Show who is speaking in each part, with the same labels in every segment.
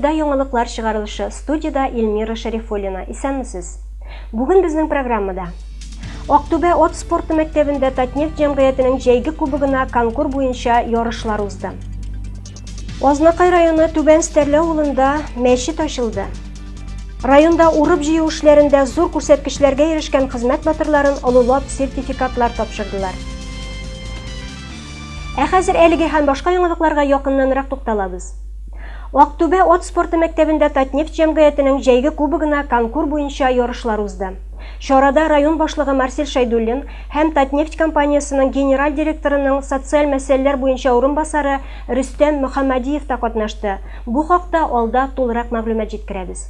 Speaker 1: Эфирда яңалыклар чыгарылышы, студиядә Эльмира Шәрифуллина. Исәнмесез. Бүген безнең программада Актүбә ат спорты мәктәбендә Татнефть җәмгыятенең җәйге кубогына конкур буенча ярышлар узды. Азнакай районы Түбән Стәрле авылында мәчет ачылды. Районда урып-җыю эшләрендә зур күрсәткечләргә ирешкән хезмәт батырларын олылап сертификатлар тапшырдылар. Ә хәзер әлеге һәм башка яңалыкларга якыннанрак тукталабыз. Актүбә ат спорты мәктәбендә Татнефть җәмгыятенең җәйге кубогына конкур буенча ярышлар узды. Чарада район башлыгы Марсель Шәйдуллин һәм Татнефть компаниясенең генераль директорының социаль мәсьәләләр буенча урынбасары Рөстәм Мөхәммәдиев та катнашты. Бу хакта алда тулырак мәгълүмат җиткерәбез.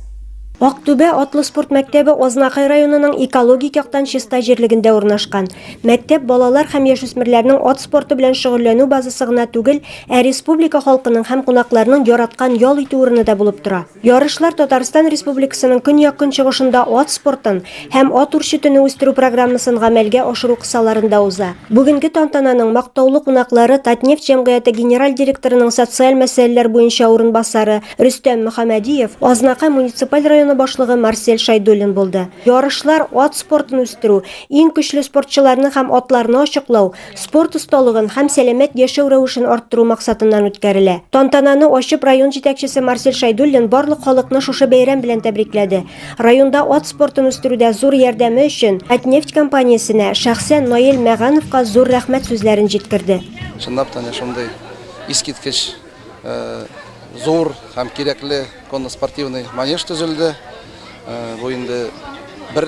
Speaker 1: Актүбә атлы спорт мәктәбе Азнакай районының экологик яктан чиста җирлегендә урнашкан. Мәктәп балалар һәм яшүсмерләрнең ат спорты белән шөгыльләнү базасы гына түгел, ә республика халкының һәм кунакларның яраткан ял итү урыны да булып тора. Ярышлар Татарстан Республикасының көньяк-көнчыгышында ат спортын һәм ат үрчетүне үстерү программасын гамәлгә ашыру кысаларында уза. Бүгенге тантананың мактаулы кунаклары Татнефть җәмгыяте генераль директорының социаль мәсьәләләр буенча урынбасары Рөстәм Мөхәммәдиев, Азнакай муниципаль районы башлыгы Марсель Шәйдуллин булды. Ярышлар ат спортын үстерү, иң көчле спортчыларны һәм атларны ачыклау, спорт осталыгын һәм сәламәт яшәү рәвешен арттыру максатыннан үткәрелә. Тантананы ачып район җитәкчесе Марсель Шәйдуллин барлык халыкны шушы бәйрәм белән тәбрикләде. Районда ат спортын үстерүдә зур ярдәме өчен Татнефть компаниясенә, шәхсән Наил Мәгановка зур рәхмәт сүзләрен җиткерде.
Speaker 2: Чынлап та, әнә шундый искиткеч зур һәм кирәкле конно-спортивный манеж төзелде. Бу инде бер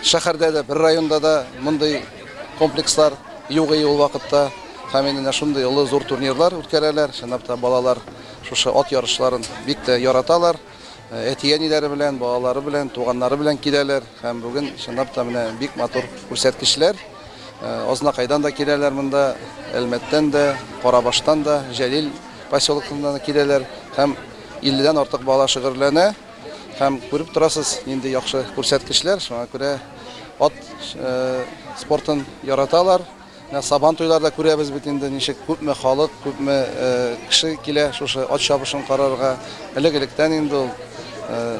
Speaker 2: шәһәрдә дә, бер районда да мондый комплекслар юк иде ул вакытта. Һәм инде менә шундый олы зур турнирлар үткәрәләр. Чынлап та балалар шушы ат ярышларын бик тә яраталар. Әти-әниләре белән, балалары белән, туганнары белән киләләр. Һәм бүген чынлап та менә бик матур күрсәткечләр. Азнакайдан да киләләр монда, Әлмәттән дә, Карабаштан да, Җәлил поселогыннан да киләләр. Һәм 50-дән артык бала шөгырьләнә. Һәм күреп торасыз, нинди яхшы күрсәткечләр. Шуңа күрә ат спортын яраталар. Менә Сабан туйларда күрәбез бит инде, ничек күпме халык, күпме кеше килә шушы ат чабышын карарга. Элек-электән инде ул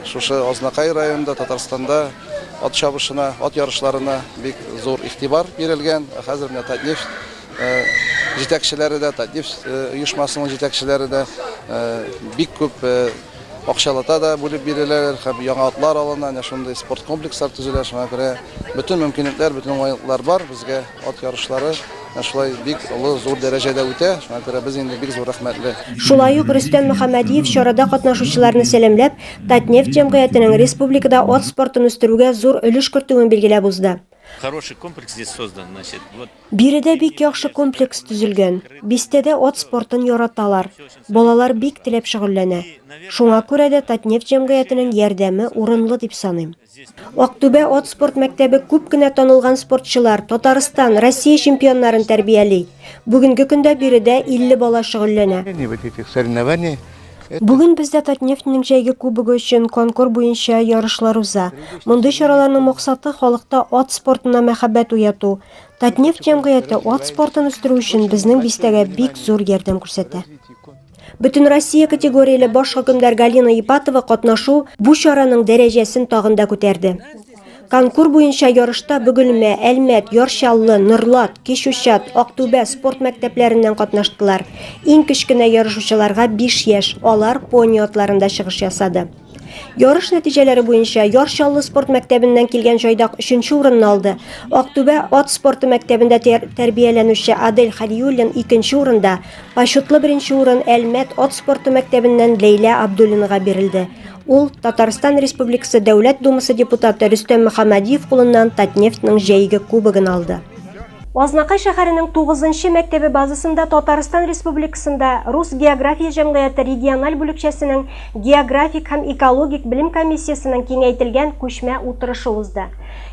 Speaker 2: шушы Азнакай районында, Татарстанда ат чабышына, ат ярышларына бик зур игътибар бирелгән. Ә хәзер менә Татнефть җитәкчеләре дә, Татнефть оешмасының җитәкчеләре дә бик күп акчалата да бүлеп биреләләр һәм яңа атлар алына, әнә шундый спорт комплекслар төзелә. Шуңа күрә бөтен мөмкинлекләр, бөтен уңайлыклар бар. Безгә ат ярышлары әнә шулай бик олы, зур дәрәҗәдә үтә. Шуңа күрә без инде бик зур рәхмәтле.
Speaker 1: Шулай ук Рөстәм Мөхәммәдиев чарада катнашучыларны сәламләп, Татнефть җәмгыятенең республикада ат спортын үстерүгә зур өлеш кертүен билгеләп узды.
Speaker 3: Хороший комплекс здесь создан, значит, вот.
Speaker 1: Биредә бик яхшы комплекс төзелгән. Бистәдә ат спортын яраталар. Балалар бик теләп шөгыльләнә. Шуңа күрә дә Татнефть җәмгыятенең ярдәме урынлы дип саныйм. Актүбә ат спорт мәктәбе күп кенә танылган спортчылар, Татарстан, Россия чемпионнарын тәрбияли. Бүгенге көндә биредә 50 бала шөгыльләнә. Бүген бездә Татнефтьнең җәйге кубогы өчен конкур буенча ярышлар уза. Мондый чараларның максаты, халыкта ат спортына мәхәббәт уяту. Татнефть җәмгыяте ат спортын үстерү өчен безнең бистәгә бик зур ярдәм күрсәтә. Бөтенроссия категорияле баш хөкемдар Галина Ипатова катнашу бу чараның дәрәҗәсен тагын да күтәрде. Конкур буенча ярышта Бөгелмә, Әлмәт, Яр Чаллы, Норлат, Кичүчат, Актүбә спорт мәктәпләреннән катнаштылар. Иң кечкенә ярышучыларга 5 яшь, алар пони атларында чыгыш ясады. Ярыш нәтиҗәләре буенча Яр Чаллы спорт мәктәбеннән килгән җайдак өченче урынны алды. Актүбә ат спорты мәктәбендә тәрбияләнүче Адель Хәлиуллин икенче урында, почетлы беренче урын Әлмәт ат спорты мәктәбеннән Ләйлә Абдуллинага бирелде. Ул Татарстан Республикасы Дәүләт Думасы депутаты Рөстәм Мөхәммәдиев кулыннан Татнефтьнең җәйге кубогын алды. Азнакай шәһәренең тугызынчы мәктәбе базасында Татарстан Республикасында Рус география җәмгыяте региональ бүлекчәсенең географик һәм экологик белем комиссиясенең киңәйтелгән күчмә утырышы узды.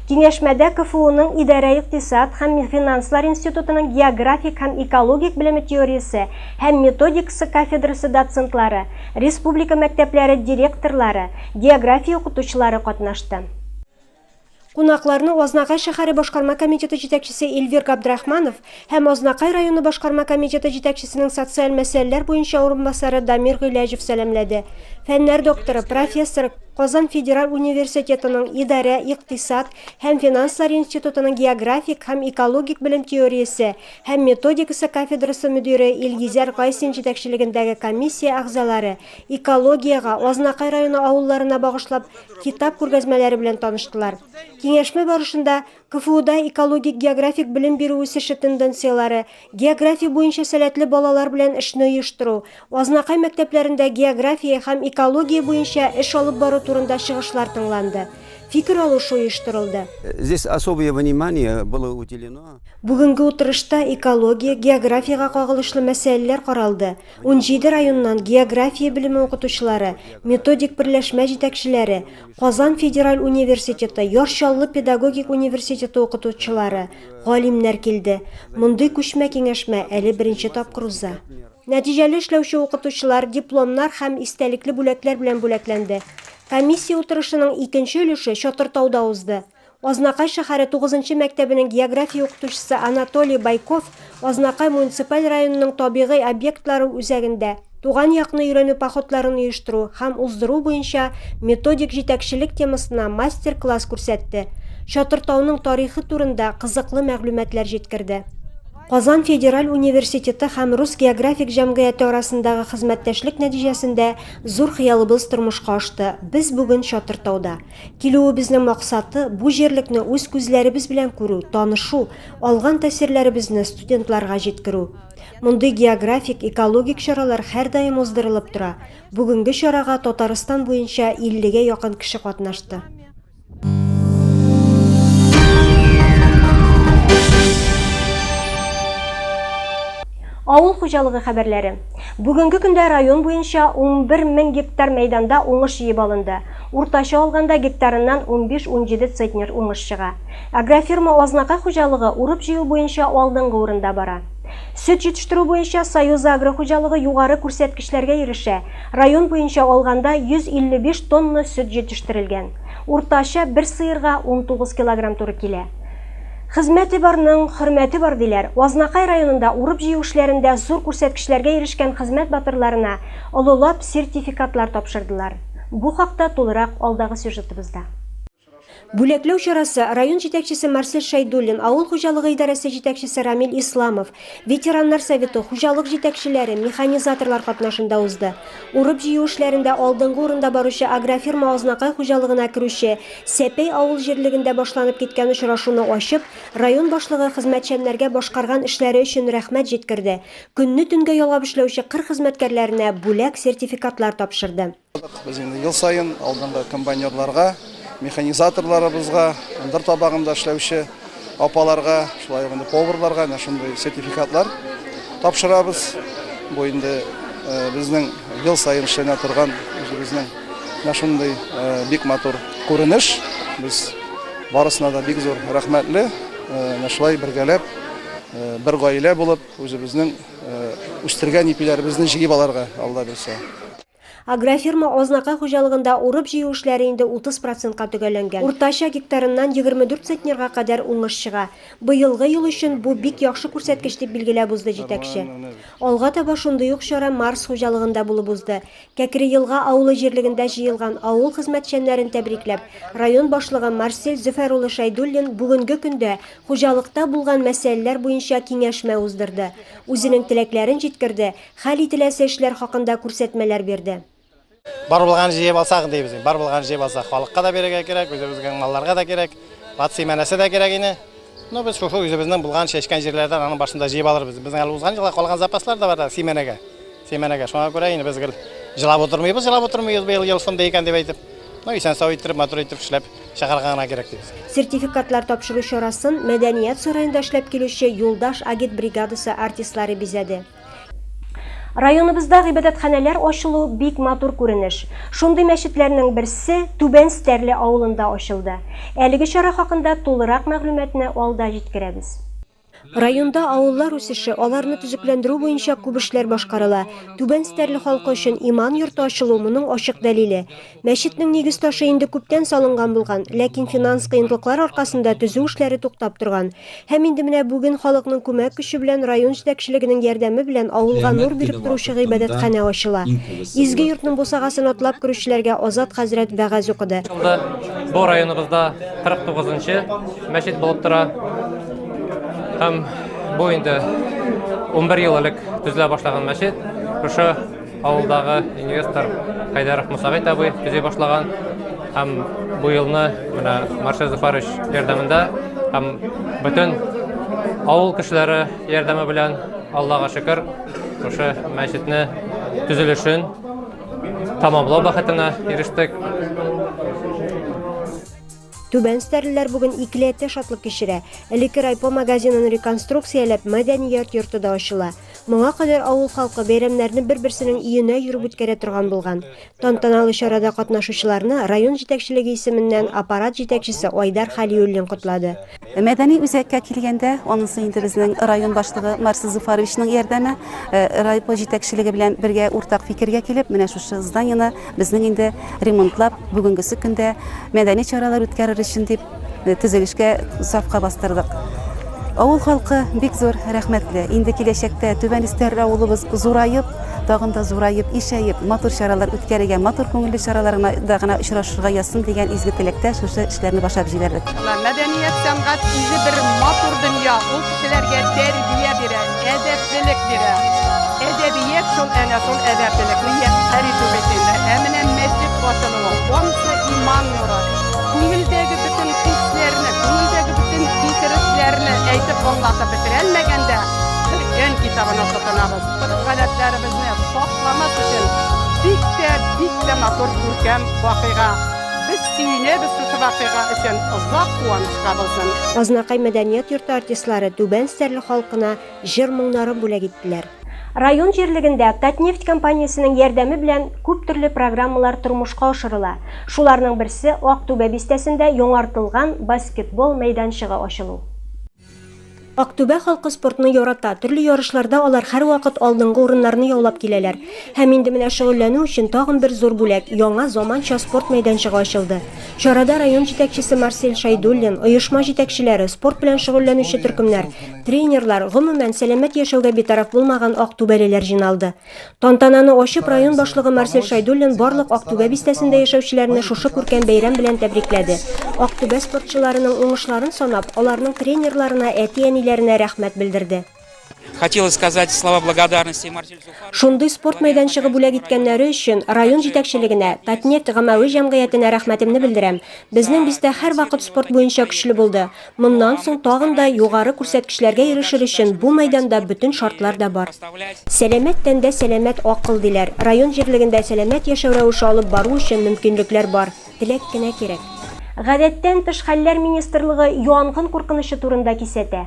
Speaker 1: Киңәшмәдә КФУның Идарә-икътисад һәм финанслар институтының географик һәм экологик белеме теориясе һәм методикасы кафедрасы доцентлары, республика мәктәпләре директорлары, география укытучылары катнашты. Кунакларны Азнакай шәһәре башкарма комитеты җитәкчесе Эльвир Габдрахманов һәм Азнакай районы башкарма комитеты җитәкчесенең социаль мәсьәләләр буенча урынбасары Дамир Гыйләҗев сәламләде. Фәннәр докторы, профессор, Казан федераль университетының Идарә, икътисад һәм финанслар институтының географик һәм экологик белем теориясе һәм методикасы кафедрасы мөдире Илгизәр Гайсин җитәкчелегендәге комиссия әгъзалары экологиягә, Азнакай районы авылларына багышлап китап күргәзмәләре белән таныштылар. Киңәшмә барышында КФУда экологик-географик белем бирү үсеше тенденцияләре, география буенча сәләтле балалар белән эшне оештыру, Азнакай мәктәпләрендә география һәм экология буенча эш алып бару турында чыгышлар тыңланды, фикер алышу оештырылды.
Speaker 4: Здесь особое внимание было уделено.
Speaker 1: Бүгенге утырышта экология, географиягә кагылышлы мәсьәләләр каралды. 17 районнан география белеме укытучылары, методик берләшмә җитәкчеләре, Казан федераль университеты, Яр Чаллы педагогик университеты укытучылары, галимнәр килде. Мондый күчмә киңәшмә әле беренче тапкыр уза. Нәтиҗәле эшләүче укытучылар дипломнар һәм истәлекле бүләкләр белән бүләкләнде. Комиссия утырышының икенче өлеше Чатыртауда узды. Азнакай шәһәре тугызынчы мәктәбенең география укытучысы Анатолий Байков Азнакай муниципаль районының табигый объектлары үзәгендә туган якны өйрәнү походларын оештыру һәм уздыру буенча методик җитәкчелек темасына мастер-класс күрсәтте, Чатыртауның тарихы турында кызыклы мәгълүматлар җиткерде. Казан федераль университеты һәм Рус географик җәмгыяте арасындагы хезмәттәшлек нәтиҗәсендә зур хыялыбыз тормышка ашты, без бүген Чатыртауда. Килүебезнең максаты, бу җирлекне үз күзләребез белән күрү, танышу, алган тәэсирләребезне студентларга җиткерү. Мондый географик, экологик чаралар һәрдаим уздырылып тора. Бүгенге чарага Татарстан буенча иллегә якын кеше катнашты. Авыл хуҗалыгы хәбәрләре. Бүгенге көндә район буенча 11 мең гектар мәйданда уңыш җыеп алынды. Уртача алганда гектарыннан 15-17 центнер уңыш чыга. Агрофирма Азнакай хуҗалыгы урып-җыю буенча алдынгы урында бара. Сөт җитештерү буенча Союз-Агро хуҗалыгы югары күрсәткечләргә ирешә. Район буенча алганда 155 тонна сөт җитештерелгән. Уртача бер сыерга 19 килограмм туры килә. Хезмәте барның, хөрмәте бар, диләр. Азнакай районында урып-җыю эшләрендә зур күрсәткечләргә ирешкән хезмәт батырларына олылап сертификатлар тапшырдылар. Бу хакта тулырак алдагы сюжетыбызда. Бүләкләү чарасы район җитәкчесе Марсель Шәйдуллин, авыл хуҗалыгы идарәсе җитәкчесе Рамил Исламов, ветераннар советы, хуҗалык җитәкчеләре, механизаторлар катнашында узды. Урып-җыю эшләрендә алдынгы урында баручы Агрофирма Азнакай хуҗалыгына керүче Сәпәй авыл җирлегендә башланып киткән очрашуны ачып, район башлыгы хезмәтчәннәргә башкарган эшләре өчен рәхмәт җиткерде, көнне төнгә ялгап эшләүче кыр хезмәткәрләренә бүләк-сертификатлар тапшырды.
Speaker 2: Без инде ел саен алдынгы комбайнерларга, механизаторларыбызга, ындыр табагында эшләүче апаларга, шулай ук инде поварларга әнә шундый сертификатлар тапшырабыз. Бу инде э, безнең ел саен эшләнә торган үзебезнең менә шундый э, бик матур күренеш. Без барысына да бик зур рәхмәтле. Э, менә шулай бергәләп, бер гаилә булып, үзебезнең үстергән ипиләребезне җыеп алырга, Алла бирсә.
Speaker 1: Агрофирма Азнакай хуҗалыгында урып-җыю эшләре инде 30 процентка төгәлләнгән. Уртача гектарыннан 24 центнерга кадәр уңыш чыга. Быелгы ел өчен бу бик яхшы күрсәткеч, дип билгеләп узды җитәкче. Алга таба шундый ук чара Марс хуҗалыгында булып узды. Кәкре Елга авылы җирлегендә җыелган авыл хезмәтчәннәрен тәбрикләп, район башлыгы Марсель Зөфәр улы Шәйдуллин бүгенге көндә хуҗалыкта булган мәсьәләләр буенча киңәшмә уздырды, үзенең теләкләрен җиткерде Хәл ителәсе эшләр хакында күрсәтмәләр бирде.
Speaker 5: Бар булганын җыеп алсак, дибез. Бар булганын җыеп алсак, халыкка да бирергә кирәк, үзебезнең малларга да кирәк, ат симәнәсе дә кирәк ине. Ну, без шушы үзебезнең булган чәчкән җирләрдән аның башында җыеп алырбыз. Безнең әле узган елга калган запаслар да бар симәнәгә. Симәнәгә. Шуңа күрә инде без гел җылап утырмыйбыз, җылап утырмыйбыз, быел ел шундый икән дип әйтеп. Ну, исән-сау иттереп, матур итеп эшләп чыгарга гына кирәк дибез.
Speaker 1: Сертификатлар тапшыру чарасын Мәдәният сараенда эшләп килүче Юлдаш агитбригадасы артистлары бизәде. Районыбызда гыйбадәтханәләр ачылу бик матур күренеш. Шундый мәчетләрнең берсе Түбән Стәрле авылында ачылды. Әлеге чара хакында тулырак мәгълүматны алда җиткерәбез. Районда авыллар үсеше, аларны төзекләндерү буенча күп эшләр башкарыла. Түбән Стәрле халкы өчен иман йорты ачылу моның ачык дәлиле. Мәчетнең нигез ташы инде күптән салынган булган, ләкин финанс кыенлыклар аркасында төзү эшләре туктап торган. Һәм инде менә бүген халыкның күмәк көче белән район җитәкчелегенең ярдәме белән авылга нур биреп торучы гыйбадәтханә ачыла. Изге йортның бусагасын атлап керүчеләргә Азат хәзрәт вәгазь укыды.
Speaker 6: Бу районыбызда 49 нчы мәчет булып тора. Һәм бу инде 11 ел элек төзелә башлаган мәчет. Шушы авылдагы инвестор Хәйдәров Мусагит абый төзи башлаган. Һәм бу елны менә Марсель Зуфарович ярдәмендә һәм бөтен авыл кешеләре ярдәме белән Аллага шөкер, шушы мәчетне төзелешен тәмамлау бәхетенә ирештек.
Speaker 1: Түбән Стәрлеләр бүген икеләтә шатлык кичерә. Элекке райпо магазинын реконструкцияләп, мәдәният йорты да ачыла. Моңа кадәр авыл халкы бәйрәмнәрне бер-берсенең өенә йөреп үткәрә торган булган. Тантаналы чарада катнашучыларны район җитәкчелеге исеменнән аппарат җитәкчесе Айдар Хәлиуллин котлады.
Speaker 7: Мәдәни үзәккә килгәндә, анысы инде безнең район башлыгы Марсель Зуфаровичның ярдәме, райпо җитәкчелеге белән бергә уртак фикергә килеп, менә шушы зданиены безнең инде ремонтлап, бүгенгесе көндә мәдәни чаралар үткәрер өчен дип төзелешкә сафка бастырдык. Авыл халкы бик зур рәхмәтле. Инде киләчәктә Түбән Истәр авылыбыз зураеп, тагын да зураеп, ишәеп, матур чаралар үткәрергә, матур күңелле чараларда гына очрашырга язсын дигән изге теләктә шушы эшләрне башлап җибәрдек.
Speaker 8: Мәдәният, сәнгать үзе бер матур дөнья, ул кешеләргә тәрбия бирә, әдәплелек бирә. Әдәбият шул әнә шул әдәплелекне ядкарь итү бит инде. Ә менә мәчет ачылуы, ансы иман нуры. Күңелдәге бөтен хисләрне, күңелдәге бөтен кичерешләрне әйтеп аңлатып бетерәлмәгәндә, Коръән китабына тотынабыз. Гореф-гадәтләребезне сакламас өчен бик тә, бик тә матур күркәм вакыйга. Без сөенәбез шушы вакыйга өчен, озак куанычка булсын.
Speaker 1: Азнакай мәдәният йорты артистлары Түбән Стәрле халкына җыр-моңнарын бүләк иттеләр. Район җирлегендә Татнефть компаниясенең ярдәме белән күп төрле программалар тормышка ашырыла. Шуларның берсе, Актүбә бистәсендә яңартылган баскетбол мәйданчыгы ачылу. Актүбә халкы спортны ярата, төрле ярышларда алар һәрвакыт алдынгы урыннарны яулап киләләр. Һәм инде менә шөгыльләнү өчен тагын бер зур бүләк, яңа заманча спорт мәйданчыгы ачылды. Чарада район җитәкчесе Марсель Шәйдуллин, оешма җитәкчеләре, спорт белән шөгыльләнүче төркемнәр, тренерлар, гомумән, сәламәт яшәүгә битараф булмаган актүбәлеләр җыйналды. Тантананы ачып, район башлыгы Марсель Шәйдуллин барлык Актүбә бистәсендә яшәүчеләрне шушы күркәм бәйрәм белән тәбрикләде. Актүбә спортчыларының уңышларын санап, аларның тренерларына, әти-әниләренә рәхмәт белдерде.
Speaker 9: Хотелось сказать слова благодарности Марселю Зуфаровичу.
Speaker 1: Шундый спорт мәйданчыгы бүләк иткәннәре өчен район җитәкчелегенә, Татнефть гамәви җәмгыятенә рәхмәтемне белдерәм. Безнең бистә һәрвакыт спорт буенча көчле булды. Моннан соң тагын да югары күрсәткечләргә ирешер өчен бу мәйданда бөтен шартлар да бар. Сәламәт тәндә сәламәт акыл, диләр. Район җирлегендә сәламәт яшәү рәвеше алып бару өчен мөмкинлекләр бар. Теләк кенә кирәк. Гадәттән тыш хәлләр министрлыгы янгын куркынычы турында кисәтә.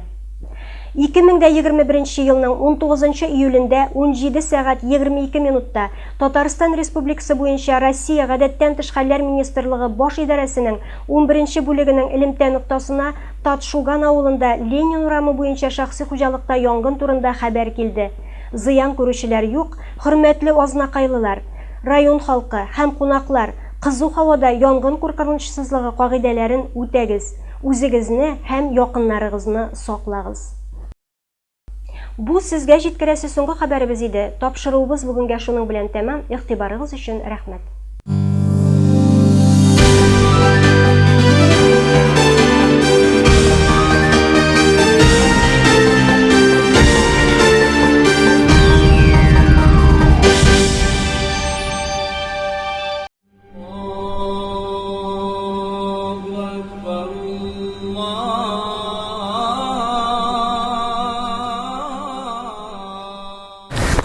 Speaker 1: 2021 елның 19 июлендә 17 сәгать 22 минутта Татарстан Республикасы буенча Россия Гадәттән тыш хәлләр министрлыгы Баш идарәсенең Унберенче бүлегенең элемтә ноктасына Татшуган авылында Ленин урамы буенча шәхси хуҗалыкта янгын турында хәбәр килде. Зыян күрүчеләр юк, хөрмәтле азнакайлылар, район халкы һәм кунаклар, кызу һавада янгын куркынычсызлыгы кагыйдәләрен үтәгез, үзегезне һәм якыннарыгызны саклагыз. Бу сезгә җиткерәсе соңгы хәбәребез иде. Тапшыруыбыз бүгенгә шуның белән тәмам. Игътибарыгыз өчен рәхмәт.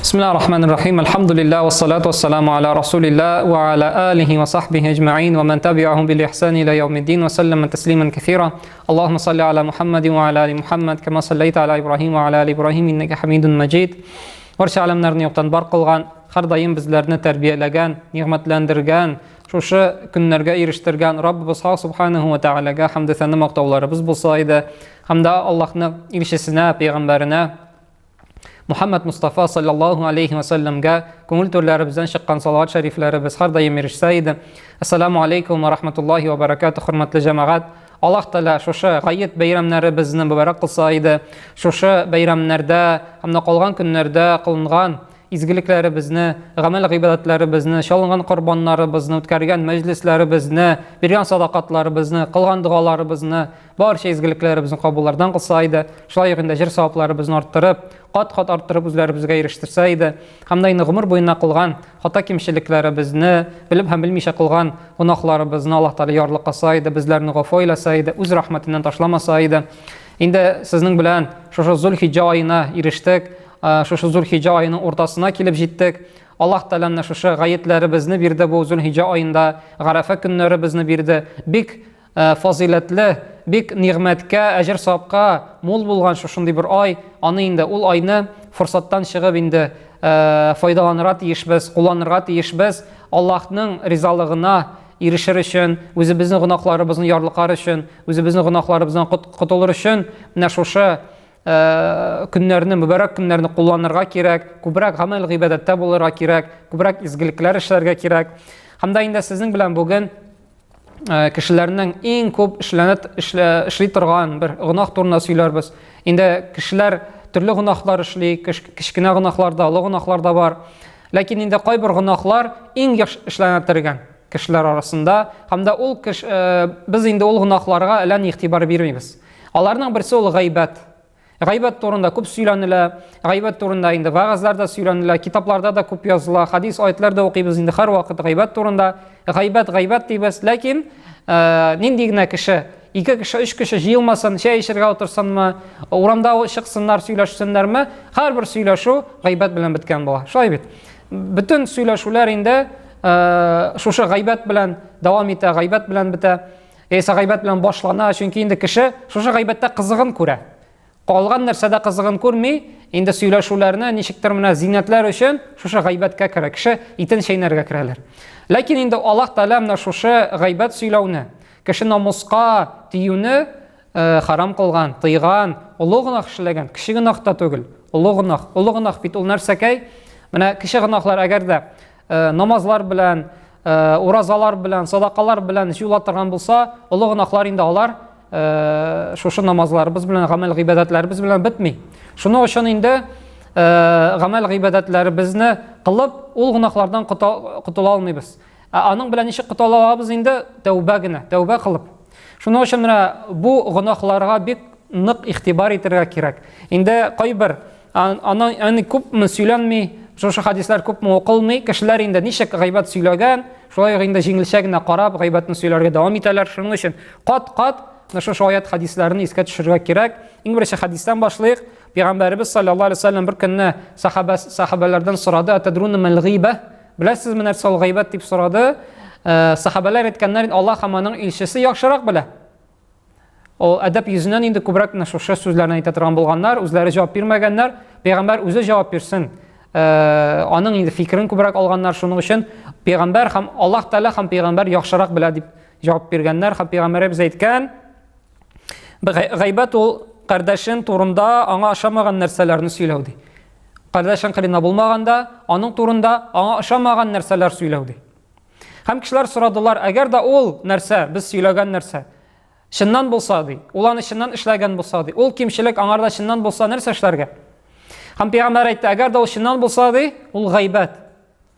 Speaker 6: بسم الله الرحمن الرحيم الحمد لله والصلاة والسلام على رسول الله وعلى آله وصحبه أجمعين ومن تبعهم بالإحسان إلى يوم الدين وسلم تسليما كثيرا اللهم صل على محمد وعلى آل محمد كما صليت على إبراهيم وعلى آل إبراهيم إنك حميد مجيد Барча әләмнәрне юктан бар кылган, һәрдаим безләрне тәрбияләгән, нигъмәтләндергән шушы көннәргә ирештергән Раббыбыз Хак Субханаһу ва Тәгаләгә хәмде-сәна мактауларыбыз булса иде. Һәм дә Аллаһның илчесенә, пәйгамбәренә Мухаммад Мустафа саллаллаһу алейхи ва сәлләмгә күңел түрләребездән чыккан салават шәрифләребез һәрдаим ирешсә иде. Ассаламу алейкум ва рахматуллахи ва баракатуһ, хөрмәтле җәмәгать. Аллаһ Тәгалә шушы гает бәйрәмнәребезне мөбарәк кылса иде. Шушы бәйрәмнәрдә һәм дә калган көннәрдә кылынган изгелекләребезне, гамәл-гыйбадәтләребезне, чалынган корбаннарыбызны, үткәргән мәҗлесләребезне, биргән садакатларыбызны, кылган догаларыбызны, барча изгелекләребезне кабуллардан кылса иде, шулай ук инде әҗер-савапларыбызны арттырып, кат-кат арттырып үзләребезгә ирештерсә иде. Һәм дә инде гомер буена кылган хата-кимчелекләребезне, белеп һәм белмичә кылган гөнаһларыбызны Аллаһ Тәгалә ярлыкаса иде, безләрне гафу әйләсә иде, үз рәхмәтеннән ташламаса иде. Инде сезнең белән шушы Зулхиҗҗә аена ирештек. Шушы Зулхиҗа аеның уртасына килеп җиттек. Аллаһ Тәгалә менә шушы гаетләребезне бирде бу Зулхиҗа аенда, Гарәфә көннәребезне бирде. Бик фазыйләтле, бик нигъмәткә, әҗер-савапка мул булган шушындый бер ай. Аны инде ул айны форсаттан чыгып инде файдаланырга тиешбез, кулланырга тиешбез. Аллаһның ризалыгына ирешер өчен, үзебезнең гөнаһларыбызны ярлыкар өчен, үзебезнең гөнаһларыбыздан котылыр өчен менә шушы көннәрне, мөбарәк көннәрне кулланырга кирәк, күбрәк гамәл гыйбадәттә булырга кирәк, күбрәк изгелекләр эшләргә кирәк. Һәм дә инде сезнең белән бүген кешеләрнең иң күп эшләнә эшли торган бер гөнаһ турында сөйләрбез. Инде кешеләр төрле гөнаһлар эшли, кечкенә гөнаһлар да, олы гөнаһлар да бар. Ләкин инде кайбер гөнаһлар иң еш эшләнә торган кешеләр арасында һәм дә ул без инде ул гөнаһларга әллә ни игътибар бирмибез. Аларның берсе ул гайбәт. Гайбәт турында күп сөйләнелә, гайбәт турында инде вәгазьләр дә сөйләнелә, китапларда да күп языла, хадис, аятлар да укыйбыз инде һәрвакыт гайбәт турында. Гайбәт, гайбәт дибез, ләкин э, нинди генә кеше, ике кеше, өч кеше җыелмасын, чәй эчәргә утырсынмы, урамда чыксыннар, сөйләшсеннәрме, һәрбер сөйләшү гайбәт белән беткән була. Шулай бит. Бөтен сөйләшүләр инде э, шушы гайбәт белән дәвам итә, гайбәт белән бетә. Яисә гайбәт белән башлана, чөнки инде кеше шушы гайбәттә кызыгын күрә. Калган нәрсәдә кызыгын күрми, инде сөйләшүләрне ничектер менә зиннәтләр өчен шушы гайбәткә керә. Кеше итен чәйнәргә керәләр. Ләкин инде Аллаһ Тәгалә менә шушы гайбәт сөйләүне, кеше намуска тиюне э, харам кылган, тыйган, олы гөнаһ эшләгән, кече гөнаһ та түгел, олы гөнаһ. Олы гөнаһ бит ул нәрсәкәй? Менә кече гөнаһлар әгәр дә э, намазлар белән, э, уразалар белән, садакалар белән җула торган булса, олы гөнаһлар инде алар э, шушы намазларыбыз белән, гамәл гыйбадәтләребез белән бетми. Шуның өчен инде гамәл гыйбадәтләребезне кылып, ул гөнаһлардан котыла алмыйбыз. Ә аның белән ничек котыла алабыз инде? Тәүбә генә, тәүбә кылып. Шуның өчен менә бу гөнаһларга бик нык игътибар итәргә кирәк. Инде кайбер Аны, аны күпме сөйләнми, шушы хадисләр күпме укылмый, кешеләр инде ничек гайбәт сөйләгән, шулай ук инде җиңелчә генә карап, гайбәтне сөйләргә дәвам итәләр. Шуның өчен кат-кат менә шушы аят хадисләрне искә төшерергә кирәк. Иң беренче хадистән башлыйк. Пәйгамбәребез саллаллаһу алейһи вәсәлләм бер көнне сахаба сахабалардан сорады: "Атадруна мал гыйба?" Беләсезме нәрсә ул гайбәт дип сорады. Э, сахабалар әйткәннәр, Аллаһ һәм аның илчесе яхшырак белә. Ул әдәп йөзеннән инде күбрәк менә шушы сүзләрне әйтә торган булганнар, үзләре җавап бирмәгәннәр. Пәйгамбәр үзе җавап бирсен. Э, аның инде фикерен күбрәк алганнар, шуның өчен пәйгамбәр һәм Аллаһ Тәгалә һәм пәйгамбәр яхшырак белә дип җавап биргәннәр һәм пәйгамбәребез әйткән, гайбәт ул кардәшен турында аңа ошамаган нәрсәләрне сөйләү ди. Кардәшең кырында булмаганда, аның турында аңа ошамаган нәрсәләр сөйләү ди. Һәм кешеләр сорадылар, әгәр дә ул нәрсә, без сөйләгән нәрсә, чыннан булса, ди, ул аны чыннан эшләгән булса, ди, ул кимчелек аңарда чыннан булса, нәрсә эшләргә? Һәм пәйгамбәр әйтте, әгәр дә ул чыннан булса, ди, ул гайбәт.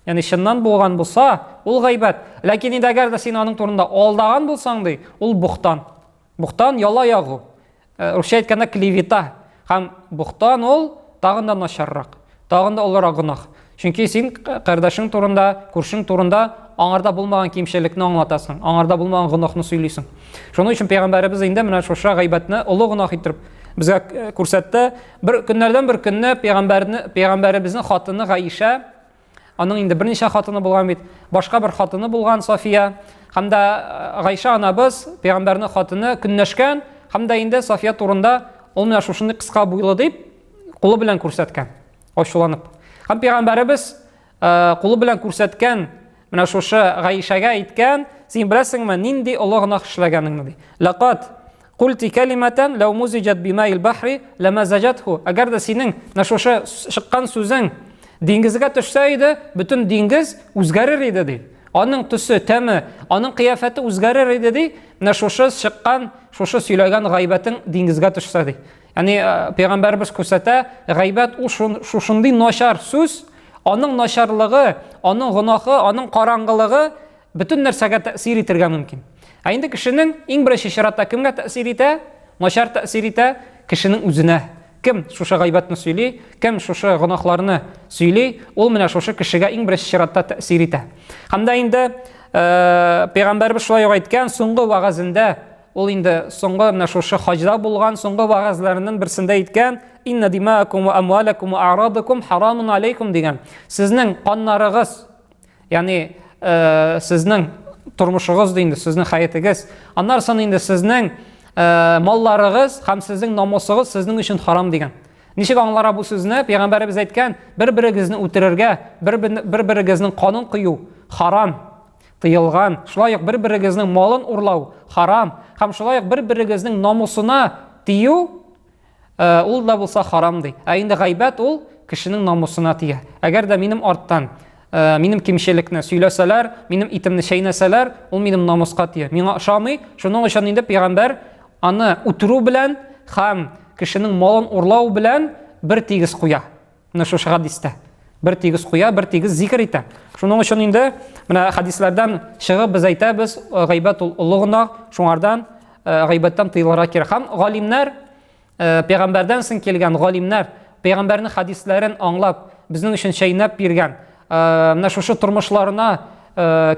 Speaker 6: Ягъни чыннан булган булса, ул гайбәт. Ләкин инде әгәр дә син аның турында алдаган булсаң, ди, ул бухтан. Бухтан яла ягу. Э, русча әйткәндә клевета. Һәм бухтан ул тагын да начаррак, тагын да олырак гөнаһ. Чөнки син кардәшең турында, күршең турында аңарда булмаган кимчелекне аңлатасың, аңарда булмаган гөнаһны сөйлисең. Шуның өчен пәйгамбәребез инде менә шушы гайбәтне олы гөнаһ итеп безгә э, күрсәтте. Бер көннәрдән бер көнне пәйгамбәрне пәйгамбәребезнең хатыны Гаишә Аның инде берничә хатыны булган бит. Башка бер хатыны булган София. Һәм дә э, Гайша анабыз, пәйгамбәрнең хатыны көнләшкән, һәм дә инде София турында ул менә шушындый кыска буйлы дип кулы белән күрсәткән, ачуланып. Һәм пәйгамбәребез э, кулы белән күрсәткән Менә шушы Гаишәгә әйткән, син беләсеңме, нинди олы гөнаһ эшләгәнеңне ди. Лақат культи калиматан лау музиҗат бимаил бахри ламазаҗатху. Әгәр дә синең менә шушы чыккан сүзең диңгезгә төшсә иде, бөтен диңгез үзгәрер иде ди. Аның төсе, тәме, аның кыяфәте үзгәрер иде ди. Менә шушы чыккан, шушы сөйләгән гайбәтең диңгезгә төшсә ди. Ягъни э, пәйгамбәребез күрсәтә, гайбәт ул шушындый начар сүз, аның начарлыгы, аның гөнаһы, аның караңгылыгы бөтен нәрсәгә тәэсир итәргә мөмкин. Ә инде кешенең иң беренче чиратта кемгә тәэсир итә? Начар тәэсир итә кешенең үзенә. Кем шушы гайбәтне сөйли, кем шушы гөнаһларны сөйли, ул менә шушы кешегә иң беренче чиратта тәэсир итә. Һәм дә инде э, пәйгамбәребез шулай ук әйткән, соңгы вәгазендә Ул инде соңгы менә шушы хаҗда булган соңгы вәгазьләренең берсендә әйткән, Инна димаакум ва амвалакум ва арадакум харамун алейкум дигән. Сезнең каннарыгыз, ягъни э, сезнең тормышыгыз ди инде, сезнең хәятегез. Аннан соң инде сезнең э, малларыгыз һәм сезнең намусыгыз сезнең өчен харам дигән. Ничек аңлара бу сүзне? Пәйгамбәребез әйткән, бер-берегезне үтерергә, бер-берегезнең канын кою харам. Тыелган, шулай ук бер-берегезнең малын урлау, харам, һәм шулай ук бер-берегезнең намусына тию, э, ул да булса харам ди. Ә инде гайбәт ул кешенең намусына тия. Әгәр дә минем арттан э, минем кимчелекне сөйләсәләр, минем итемне чәйнәсәләр, ул минем намуска тия. Миңа ошамый, шуның өчен инде пәйгамбәр аны үтерү белән һәм кешенең малын урлау белән бер тигез куя. Менә шушы хәдистә. Бер тигез куя, бер тигез зикер итә. Шуның өчен инде менә хәдисләрдән чыгып без әйтәбез, э, гайбәт ул олы гөнаһ, шуңардан э, гайбәттән тыелырга кирәк. Һәм галимнәр, э, пәйгамбәрдән соң килгән галимнәр, пәйгамбәрнең хәдисләрен аңлап, безнең өчен чәйнәп биргән, менә шушы тормышларына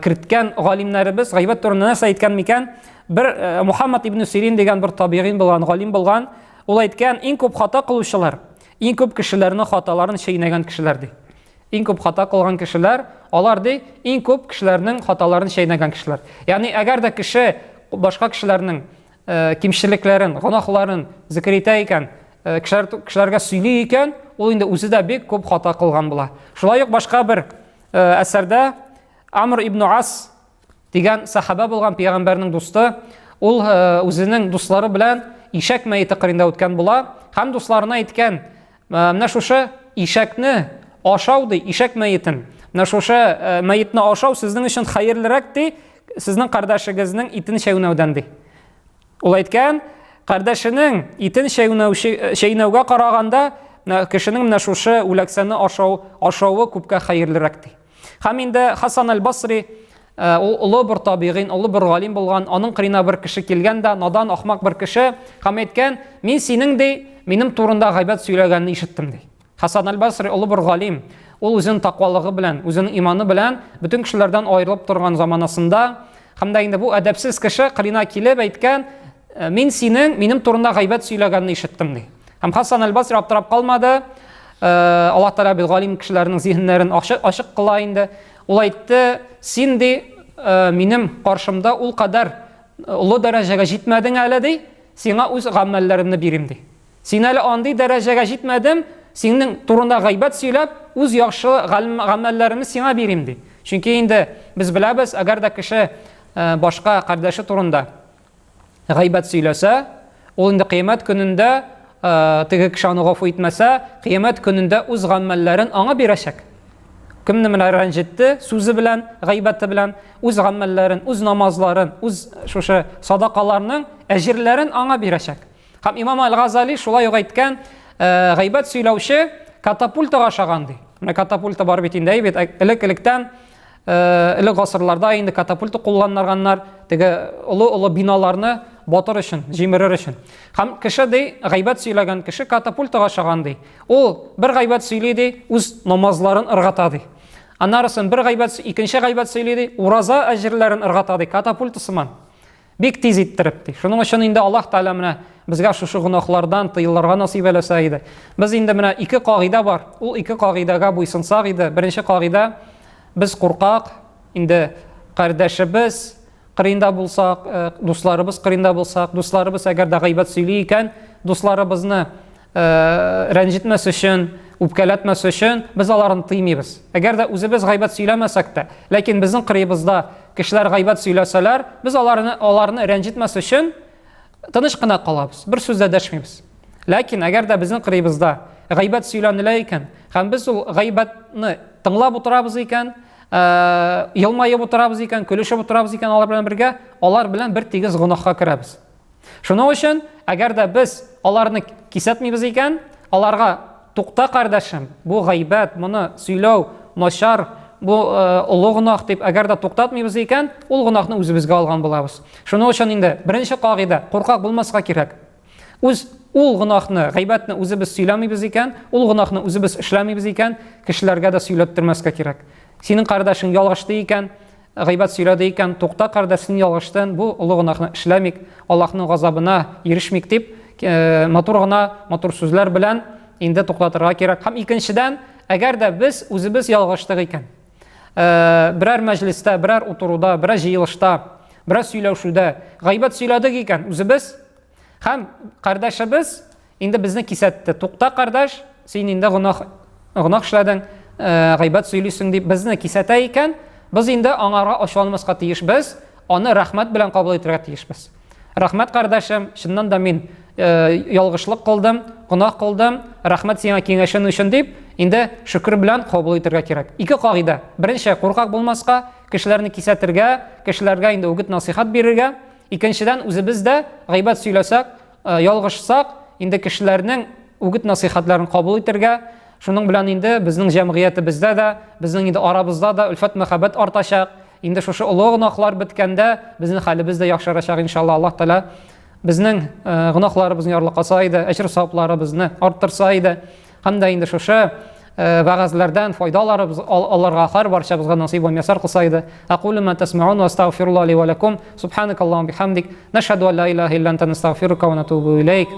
Speaker 6: керткән галимнәребез гайбәт турында нәрсә әйткән микән? Бер Мухаммад ибн Сирин дигән бер табигин булган, галим булган, ул әйткән, иң күп хата кылучылар Иң күп кешеләрнең хаталарын чәйнәгән кешеләр ди. Иң күп хата кылган кешеләр, алар ди, иң күп кешеләрнең хаталарын чәйнәгән кешеләр. Ягъни әгәр дә кеше башка кешеләрнең э, кимчелекләрен, гөнаһларын зикер итә икән, э, кешеләр кешеләргә сөйли икән, ул инде үзе дә бик күп хата кылган була. Шулай ук башка бер э, әсәрдә Амр ибн Ас Дигән сахаба булган пәйгамбәрнең дусты, ул э, үзенең дуслары белән ишәк мәете кырында үткән була һәм дусларына әйткән, «Э, менә шушы ишәкне ашау ди, ишәк мәетен. Менә шушы э, мәетне ашау сезнең өчен хәерлерәк ди, сезнең кардәшегезнең итен чәйнәүдән ди. Ул әйткән, кардәшенең итен чәйнәүгә караганда, кешенең менә шушы үләксәне ашау, ашавы күпкә хәерлерәк ди. Һәм инде Хасан аль-Басри э, ул олы бер табигыйн, олы бер галим булган, аның кырына бер кеше килгән дә, надан, ахмак бер кеше, һәм әйткән, мин синең ди, минем турында гайбәт сөйләгәнне ишеттем ди. Хасан аль-Басри олы бер галим, ул үзенең таквалыгы белән, үзенең иманы белән бөтен кешеләрдән аерылып торган заманасында, һәм дә инде бу әдәпсез кеше кырына килеп әйткән, Э, мин синең минем турында гайбәт сөйләгәнне ишеттем ди. Һәм Хасан әл-Басри аптырап калмады. Э, Аллаһ Тәгалә бит галим кешеләрнең зиһеннәрен ачык, ачык кыла инде. Ул әйтте, син ди, э, минем каршымда ул кадәр олы дәрәҗәгә җитмәдең әле ди, сиңа үз гамәлләремне бирим ди. Син әле андый дәрәҗәгә җитмәдем, синең турында гайбәт сөйләп, үз яхшы гамәлләремне сиңа бирим ди. Чөнки инде без беләбез, әгәр дә кеше башка кардәше турында гайбәт сөйләсә, ул инде кыямәт көнендә э, теге кеше аны гафу итмәсә, кыямәт көнендә үз гамәлләрен аңа бирәчәк. Кемне менә рәнҗетте сүзе белән, гайбәте белән, үз гамәлләрен, үз намазларын, үз шушы садакаларның әҗерләрен аңа бирәчәк. Һәм имам Аль-Газали шулай ук әйткән, э, гайбәт сөйләүче катапультага ашаган ди. Менә катапульта бар бит инде, бит элек-электән э, элек гасырларда инде катапульта кулланганнар, теге олы-олы биналарны батыр өчен, җимерер өчен. Һәм кеше ди, гайбәт сөйләгән кеше катапультага ашаган ди. Ул бер гайбәт сөйли ди, үз намазларын ыргата ди. Аннарысын бер гайбәт, икенче гайбәт сөйли ди, ураза әҗерләрен ыргата ди, катапульта сыман. Бик тиз иттереп ди. Шуның өчен инде Аллаһ Тәгалә менә безгә шушы гөнаһлардан тыелырга насыйп әйләсә иде. Без инде менә ике кагыйдә бар. Ул ике кагыйдәгә буйсынсак иде. Беренче кагыйдә без куркак, инде кардәшебез кырыенда булсак, э, дусларыбыз кырыенда булсак, дусларыбыз әгәр дә гайбәт сөйли икән, дусларыбызны э, рәнҗетмәс өчен, үпкәләтмәс өчен без аларны тыймыйбыз. Әгәр дә үзебез гайбәт сөйләмәсәк тә, ләкин безнең кырыебызда кешеләр гайбәт сөйләсәләр, без аларны аларны рәнҗетмәс өчен тыныч кына калабыз, бер сүз дә дәшмибез. Ләкин әгәр дә безнең кырыебызда гайбәт сөйләнелә икән, һәм без ул гайбәтне тыңлап утырабыз икән, елмаеп утырабыз икән, көлешеп утырабыз икән алар белән бергә, алар белән бер тигез гөнаһка керәбез. Шуның өчен, әгәр дә без аларны кисәтмибез икән, аларга тукта, кардәшем, бу гайбәт, моны сөйләү начар, бу э, олы гөнаһ дип, әгәр дә туктатмыйбыз икән, ул гөнаһны үзебезгә алган булабыз. Шуның өчен инде беренче кагыйдә, куркак булмаска кирәк. Үз ул гөнаһны, гайбәтне үзебез сөйләмибез икән, ул гөнаһны үзебез эшләмибез икән, кешеләргә дә сөйләттермәскә кирәк. Синең кардәшең ялгышты икән, Гайбәт сөйләде икән, тукта, кардәш, син ялгыштың, бу олы гөнаһны эшләмик, Аллаһның газабына ирешмик дип, э, матур гына, матур сүзләр белән инде туктатырга кирәк. Һәм икенчедән, әгәр дә без үзебез ялгыштык икән, э, берәр мәҗлестә, берәр утыруда, берәр җыелышта, берәр сөйләшүдә гайбәт сөйләдек икән үзебез, һәм кардәшебез Инде безне кисәтте. Тукта, кардәш, син инде гөнаһ гөнаһ эшләдең, э, гайбәт сөйлисең дип безне кисәтә икән, без инде аңарга ачуланмаска тиешбез, аны рәхмәт белән кабул итәргә тиешбез. Рәхмәт, кардәшем, чыннан да мин э, ялгышлык кылдым, гөнаһ кылдым, рәхмәт сиңа киңәшең өчен дип, инде шөкер белән кабул итәргә кирәк. Ике кагыйдә. Беренче, куркак булмаска, кешеләрне кисәтергә, кешеләргә инде үгет-насыйхат бирергә. Икенчедән, үзебез дә гайбәт сөйләсәк, Э, ялгышсак, инде кешеләрнең үгет-насыйхатларын кабул итәргә, шуның белән инде безнең җәмгыятебездә дә, безнең инде арабызда да өлфәт мәхәббәт артачак. Инде шушы олы гөнаһлар беткәндә безнең хәлебез дә яхшырачак, иншалла. Аллаһ Тәгалә безнең э, гөнаһларыбызны ярлыкаса иде, әҗер-савапларыбызны арттырса иде. Һәм дә инде шушы э, вәгазьләрдән файдаларыбыз аларга һәр барчабызга насыйп вә мияссар кылса иде. Акулу ма тасмаун ва астагфируллаһ ли ва лакум. Субханакаллахумма бихамдик. Нашһаду ан ла илаһа илля анта настагфирука ва натубу илейк.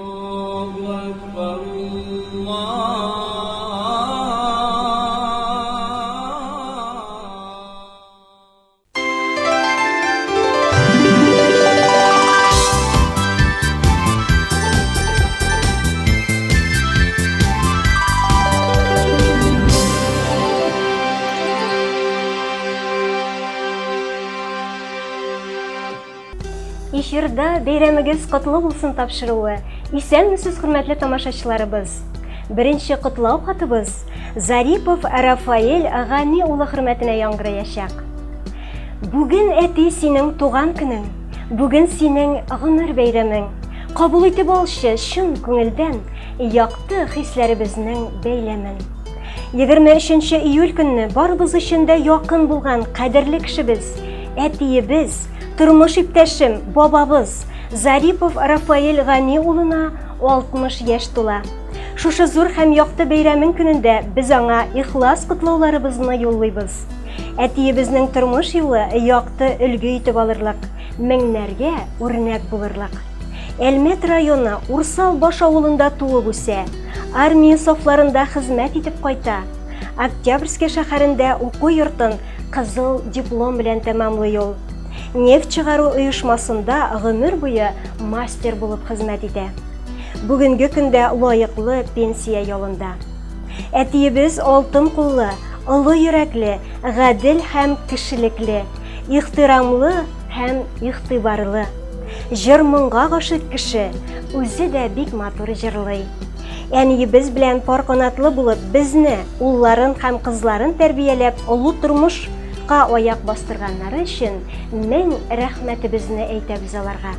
Speaker 1: Эфирда бәйрәмегез котлы булсын тапшыруы. Исәнмесез, хөрмәтле тамашачыларыбыз. Беренче котлау хатыбыз Зарипов Рафаэль Гани улы хөрмәтенә яңгыраячак. Бүген әти синең туган көнең, бүген синең гомер бәйрәмең. Кабул итеп алчы чын күңелдән якты хисләребезнең бәйләмен. 23 июль көнне барыбыз өчен дә якын булган кадерле кешебез, әтиебез, тормыш иптәшем, бабабыз Зарипов Рафаэль Гани улына 60 яшь тула. Шушы зур һәм якты бәйрәмең көнендә без аңа ихлас котлауларыбызны юллыйбыз. Әтиебезнең тормыш юлы якты өлге итеп алырлык, меңнәргә үрнәк булырлык. Әлмәт районы Урсал баш авылында туып үсә. Армия сафларында хезмәт итеп кайта. Октябрьский шәһәрендә уку йортын кызыл диплом белән тәмамлый ул. Нефть чыгару оешмасында гомер буе мастер булып хезмәт итә. Бүгенге көндә лаеклы пенсия ялында. Әтиебез алтын куллы, олы йөрәкле, гадел һәм кешелекле, ихтирамлы һәм игътибарлы. Җыр-моңга гашыйк кеше, үзе дә бик матур җырлый. Әниебез белән пар канатлы булып, безне, улларын һәм кызларын тәрбияләп, олы тормышка аяк бастырганнары өчен мең рәхмәтебезне әйтәбез аларга.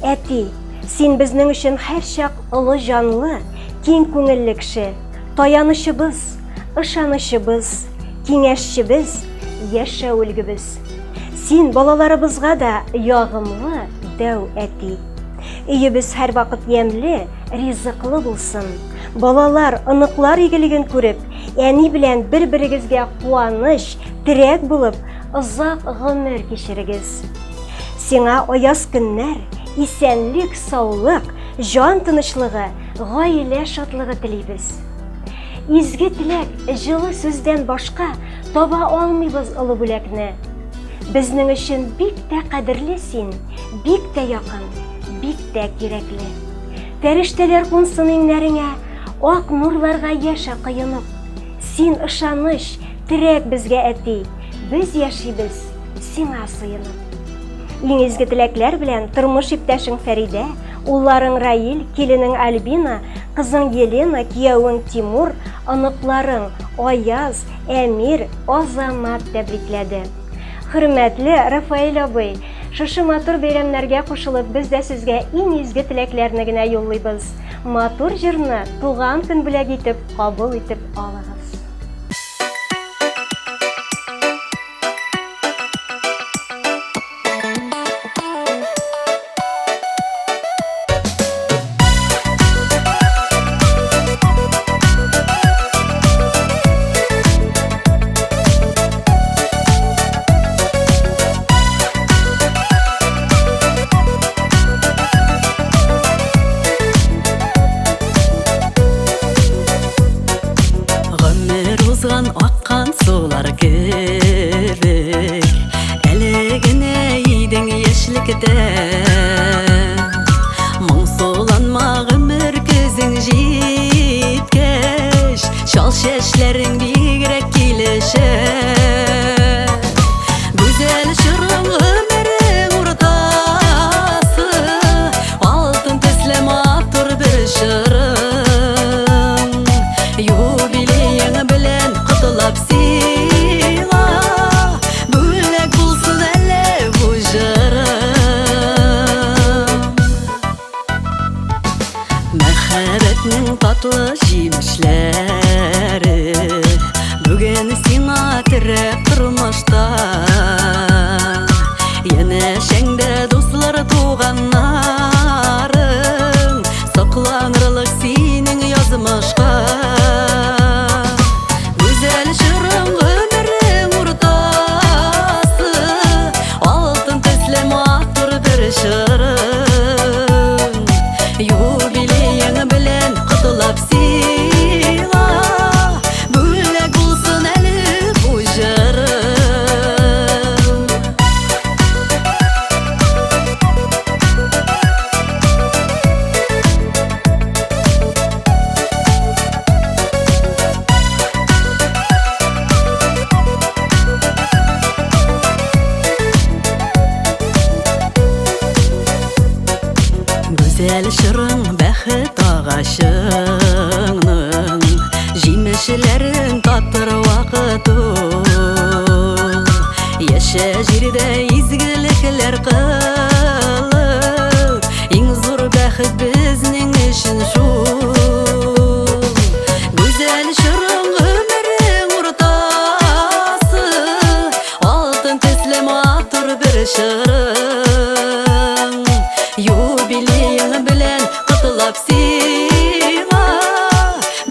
Speaker 1: Әти, син безнең өчен һәрчак олы җанлы, киң күңелле кеше, таянычыбыз, ышанычыбыз, киңәшчебез, яшәү өлгебез. Син балаларыбызга да ягымлы дәү әти. Өебез һәрвакыт ямьле, ризыклы булсын. Балалар, оныклар игелеген күреп, әни белән бер-берегезгә куаныч, терәк булып, озак гомер кичерегез. Сиңа аяз көннәр, исәнлек, саулык, җан тынычлыгы, гаилә шатлыгы телибез. Изге теләк, җылы сүздән башка таба алмыйбыз олы бүләкне. Безнең өчен бик тә кадерле син, бик тә якын, бик тә кирәкле. Фәрештәләр кунсын иңнәреңә, Ак нурларга яшә коенып. Син ышаныч, терәк безгә, әти, Без яшибез сиңа сыенып. Иң изге теләкләр белән тормыш иптәшең Фәридә, улларың Раил, киленең Альбина, кызың Елена, киявең Тимур, оныкларың Аяз, Әмир, Азамат тәбрикләде. Хөрмәтле Рафаэль абый, шушы матур бәйрәмнәргә кушылып, без дә сезгә иң изге теләкләрне генә юллыйбыз. Матур җырны туган көн бүләге итеп кабул итеп алыгыз.
Speaker 10: Гомер узган аккан сулар кебек, Әле генә идең яшьлектә. Моңсуланма гомер көзең җиткәч, Чал чәчләрең бигрәк килешә. Гүзәл чорың гомерең уртасы, Алтын төсле матур бер чорың. Юбилеең белән котлап сиңа, Бүләк булсын әле бу җырым. Мәхәббәтнең татлы җимешләре Бүген сиңа терәк тормышта. Янәшәңдә дуслар, туганнарың, Сокланырлык синең язмышка. Гүзәл чорың гомерең уртасы, Алтын төсле матур бер чорың. Юбилеең белән котлап сиңа, Бүләк булсын әле бу җырым. Гүзәл чорың бәхет агачыңның Җимешләрен татыр вакыт ул. Яшә җирдә изгелекләр кылып, Иң зур бәхет безнең өчен шул. Гүзәл чорың гомерең уртасы, Алтын төсле матур бер чорың. Юбилеең белән котлап сиңа,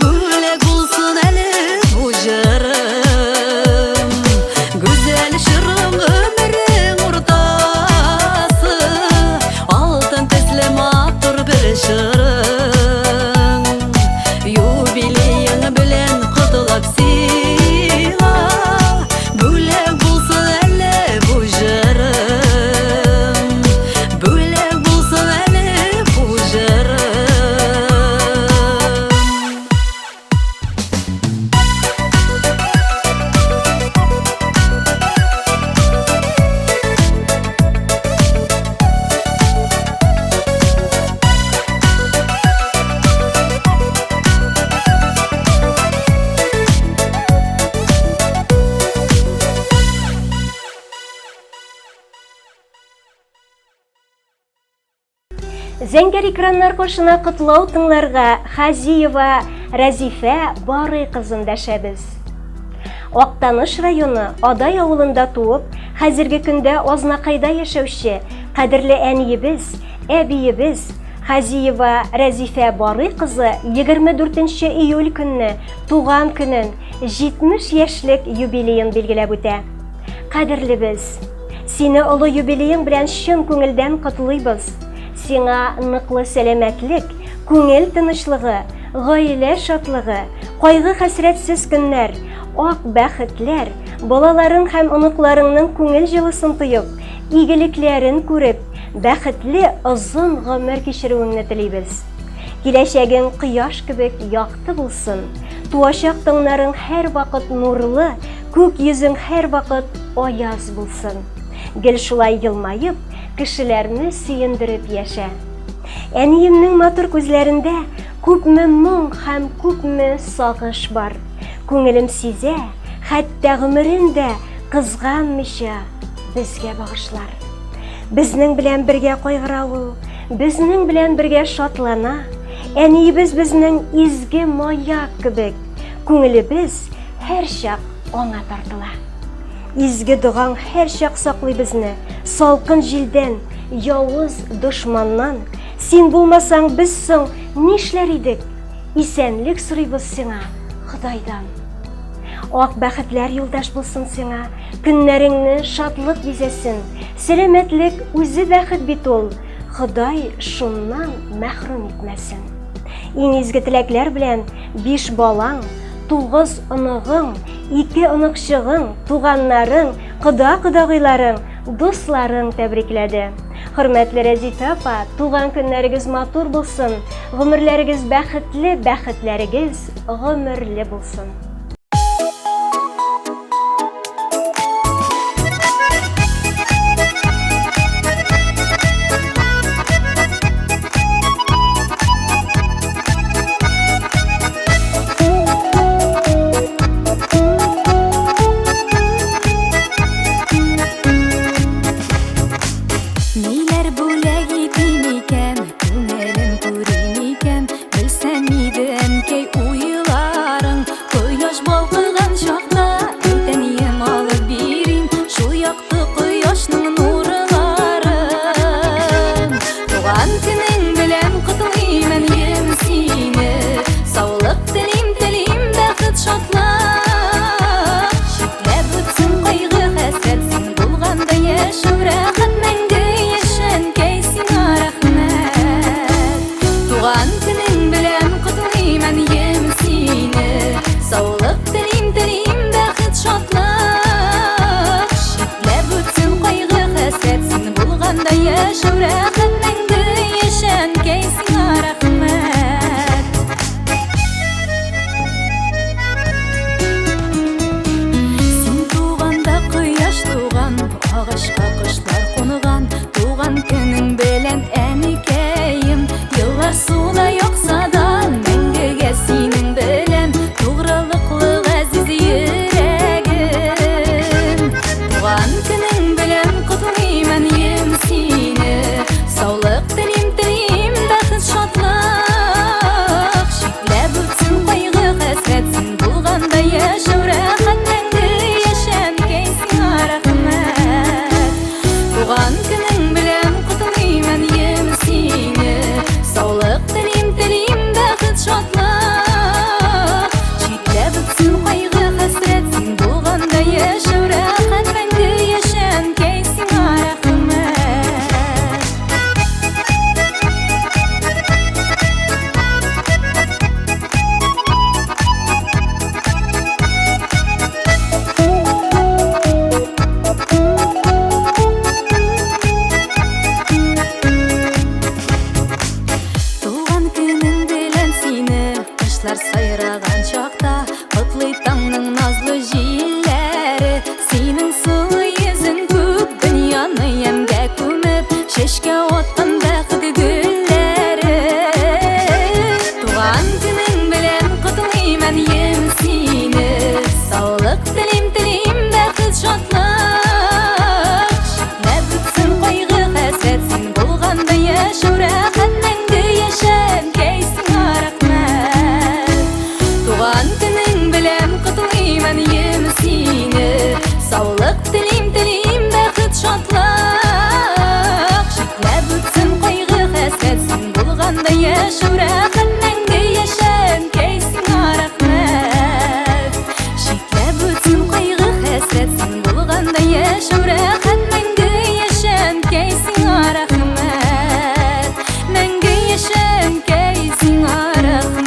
Speaker 10: Бүләк булсын әле бу җырым. Гүзәл чорың гомерең уртасы, Алтын төсле матур бер чорың. Юбилеең белән котлап сиңа, Бүләк булсын әле бу җырым. Бүләк булсын әле бу җырым.
Speaker 1: Зәңгәр экраннар каршына котлау тыңларга Хазиева Рәзифә Барый кызын дәшәбез. Актаныш районы Адай авылында туып, хәзерге көндә Азнакайда яшәүче кадерле әниебез, әбиебез Хазиева Рәзифә Барый кызы 24 июль көнне туган көнен 70 яшьлек юбилеен билгеләп үтә. Кадерлебез, сине олы юбилеең белән чын күңелдән котлыйбыз. Сиңа ныклы сәламәтлек, күңел тынычлыгы, гаилә шатлыгы, кайгы-хәсрәтсез көннәр, ак бәхетләр, балаларың һәм оныкларыңның күңел җылысын тоеп, игелекләрен күреп, бәхетле озын гомер кичерүеңне телибез. Киләчәгең кояш кебек якты булсын. Туачак таңнарың һәрвакыт нурлы, күк йөзең һәрвакыт аяз булсын. Гел шулай елмаеп, кешеләрне сөендереп яшә. Әниемнең матур күзләрендә күпме моң һәм күпме сагыш бар. Күңелем сизә, хәтта гомерен дә кызганмыйча безгә багышлар. Безнең белән бергә кайгыра ул, безнең белән бергә шатлана. Әниебез безнең изге маяк кебек, күңелебез һәрчак аңа тартыла. Изге догаң һәрчак саклый безне салкын җилдән, явыз дошманнан. Син булмасаң, без соң нишләр идек? Исәнлек сорыйбыз сиңа Ходайдан. Ак бәхетләр юлдаш булсын сиңа, көннәреңне шатлык бизәсен. Сәламәтлек үзе бәхет бит ул, Ходай шуннан мәхрүм итмәсен. Иң изге теләкләр белән биш балаң, тугыз оныгың, ике оныкчыгың, туганнарың, кода-кодагыйларың, дусларың тәбрикләде. Хөрмәтле Рәзифә апа, туган көннәрегез матур булсын, гомерләрегез бәхетле, бәхетләрегез гомерле булсын.
Speaker 10: Ниләр бүләк итим икән, күңелем күрим икән, Белсәм иде, әнкәй, уйларың, Кояш балкыган чакта, Әйтәнием алып бирим, Шул якты кояшның нурларын. Туган көнең белән котлыйм, әнием, сине, Саулык телим, телим, бәхет, шатлык. Читләп үтсен кайгы, хәсрәт, син булганда яшәү рәхәт, Мәңге яшә, әнкәй, сиңа рәхмәт. Туган көнең белән котлыйм, әнием, сине. Саулык телим, телим, бәхет, шатлык. Читләп үтсен кайгы, хәсрәт, син булганда яшәү рәхәт, мәңге яшә, әнкәй, сиңа рәхмәт. Син туганда кояш туган, агачка кошлар кунган. Туган көнең белән, әникәем, еллар суда акса да, мәңгегә синең белән тугрылыклы газиз йөрәгем. Туган көнең белән котлыйм, әнием, сине. Саулык телим, телим, бәхет, шатлык. Читләп үтсен кайгы, хәсрәт, син булганда яшәү рәхәт, мәңге яшә, әнкәй, сиңа рәхмәт. Туган көнең белән котлыйм, әнием, сине. Саулык телим, телим, бәхет, шатлык. Читләп үтсен кайгы, хәсрәт, син булганда яшәү рәхәт, мәңге яшә, әнкәй, сиңа рәхмәт. Туган көнең белән сине, кошлар сайраган чакта, котлый таңның назлы җилләре. Синең сылу йөзең күк дөньяны ямьгә күмеп, чәчкә аткан бәхет гөлләре. Туган көнең белән котлыйм, әнием, сине. Саулык телим, телим, бәхет, шатлык. Читләп үтсен кайгы, хәсрәт, син булганда яшәү рәхәт, мәңге яшә, әнкәй, сиңа рәхмәт. Туган көнең белән котлыйм, әнием, сине. Саулык телим, телим, бәхет, шатлык. Читләп үтсен кайгы, хәсрәт, син булганда яшәү рәхәт, мәңге яшә, әнкәй, сиңа рәхмәт. Читләп үтсен кайгы, хәсрәт, син булганда яшәү рәхәт, мәңге яшә, әнкәй, сиңа рәхмәт. Мәңге яшә, әнкәй, сиңа рәхмәт.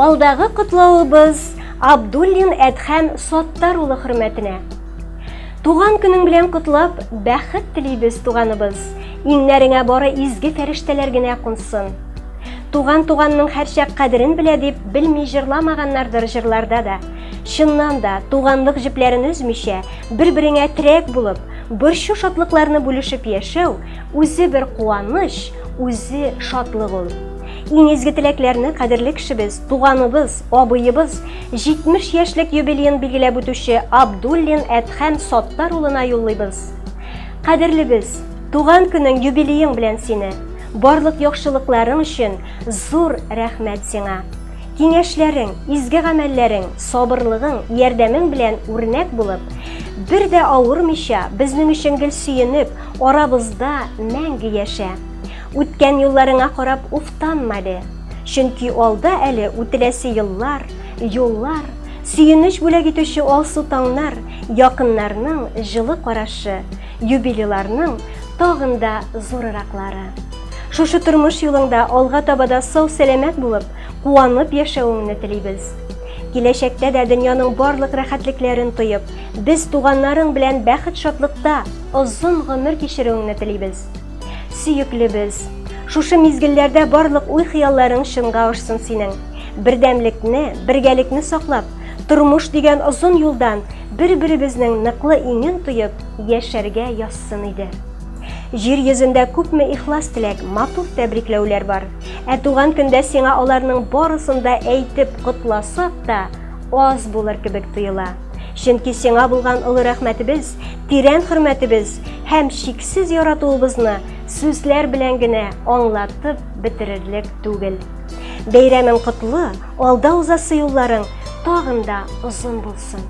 Speaker 1: Алдагы котлавыбыз Абдуллин Әдхәм Саттар улы хөрмәтенә. Туган көнең белән котлап, бәхет телибез, туганыбыз. Иңнәреңә бары изге фәрештәләр генә кунсын. Туган туганның һәрчак кадерен белә дип белми җырламаганнардыр җырларда да. Чыннан да, туганлык җепләрен өзмичә, бер-береңә терәк булып, борчу-шатлыкларны бүлешеп яшәү үзе бер куаныч, үзе шатлык ул. Иң изге теләкләрне кадерле кешебез, туганыбыз, абыебыз, 70 яшьлек юбилеен билгеләп үтүче Абдуллин Әдхәм Саттар улына юллыйбыз. Кадерлебез, туган көнең, юбилеең белән сине! Барлык яхшылыкларың өчен зур рәхмәт сиңа. Киңәшләрең, изге гамәлләрең, сабырлыгың, ярдәмең белән үрнәк булып, бер дә авырмыйча, безнең өчен гел сөенеп, арабызда мәңге яшә. Үткән юлларыңа карап уфтанма әле. Чөнки алда әле үтеләсе еллар, юллар, сөенеч бүләк итүче алсу таңнар, якыннарның җылы карашы, юбилейларның тагын да зурыраклары. Шушы тормыш юлыңда алга таба да сау-сәламәт булып, куанып яшәвеңне телибез. Киләчәктә дә дөньяның барлык рәхәтлекләрен тоеп, без туганнарың белән бәхет-шатлыкта озын гомер кичерүеңне телибез. Сөеклебез, шушы мизгелләрдә барлык уй-хыялларың чынга ашсын синең. Бердәмлекне, бергәлекне саклап, тормыш дигән озын юлдан бер-беребезнең ныклы иңен тоеп яшәргә язсын иде. Җир йөзендә күпме ихлас теләк, матур тәбрикләүләр бар. Ә туган көндә сиңа аларның барысын да әйтеп котласак та, аз булыр кебек тоела. Чөнки сиңа булган олы рәхмәтебез, тирән хөрмәтебез һәм чиксез яратуыбызны сүзләр белән генә аңлатып бетерерлек түгел. Бәйрәмең котлы, алда узасы юлларың тагын да озын булсын.